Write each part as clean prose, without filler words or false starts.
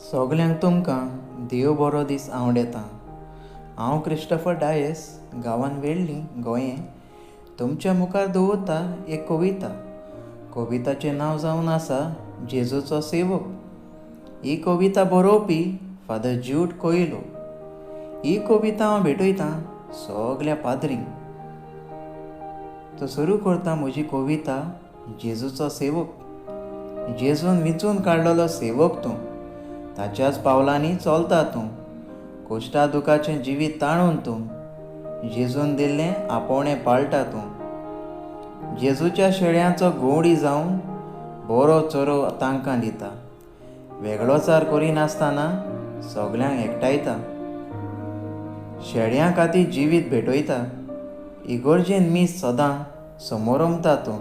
सगल्यांक तुमकां देव बरो दीस आंवडेता. हांव क्रिस्टफर डायस, गांवान वेळ्ळी, गोंये. तुमच्या मुखार दवरता एक कविता. कविताचें नांव जावन आसा जेजूचो सेवक. ही कविता बरोवपी फादर ज्यूड कोयलो. ही कविता हांव भेटयतां सगल्या पाद्रींक. तो सुरू करता म्हजी कविता जेजूचो सेवक. जेजून विंचून काडलेलो सेवक तूं, ताच्याच पावलांनी चलता तूं, कोश्टा दुखाचें जिवीत ताणून तूं जेजून दिल्लें आपोवणें पाळटा तूं. जेजूच्या शेळयांचो गवडी जावन बरो चरो तांकां दिता, वेगळोचार करिनासतना सगल्यांक एकठांयता, शेळयां खातीर जिवीत भेटयता, इगर्जेन मीस सदां समोरमता तूं.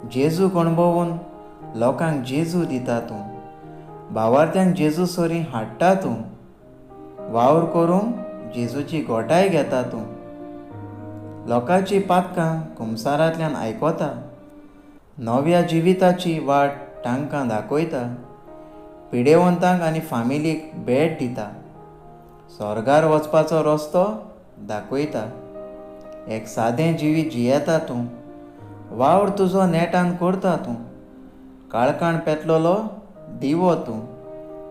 जेजूक अणभवून लोकांक जेजू दिता तूं, भावार्थ्यांक जेजू सरीं हाडटा तूं, वावर करूंक जेजूची गोठाय घेता तूं, लोकांची पातकां कुमसारांतल्यान आयकता, नव्या जिविताची वाट तांकां दाखयता, पिडेवंतांक आनी फामिलीक भेट दिता, स्वर्गार वचपाचो रस्तो दाखयता. एक सादें जिवीत जियेता तूं, वावर तुजो नेटान करता तूं, काळखान पेटलेलो दिवो तूं,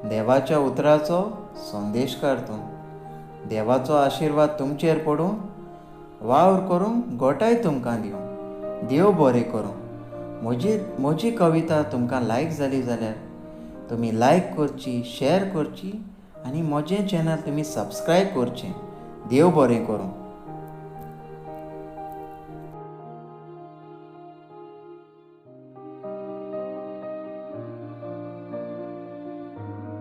देवाच्या उतराचो संदेशकार तूं. देवाचो आशिर्वाद तुमचेर पडूं, वावर करूंक गोठाय तुमकां दिवं. देव बरें करूं. म्हजी म्हजी कविता तुमकां लायक जाली जाल्यार तुमी लायक करची, शेअर करची आनी म्हजें चॅनल तुमी सबस्क्रायब करचें. देव बरें करूं.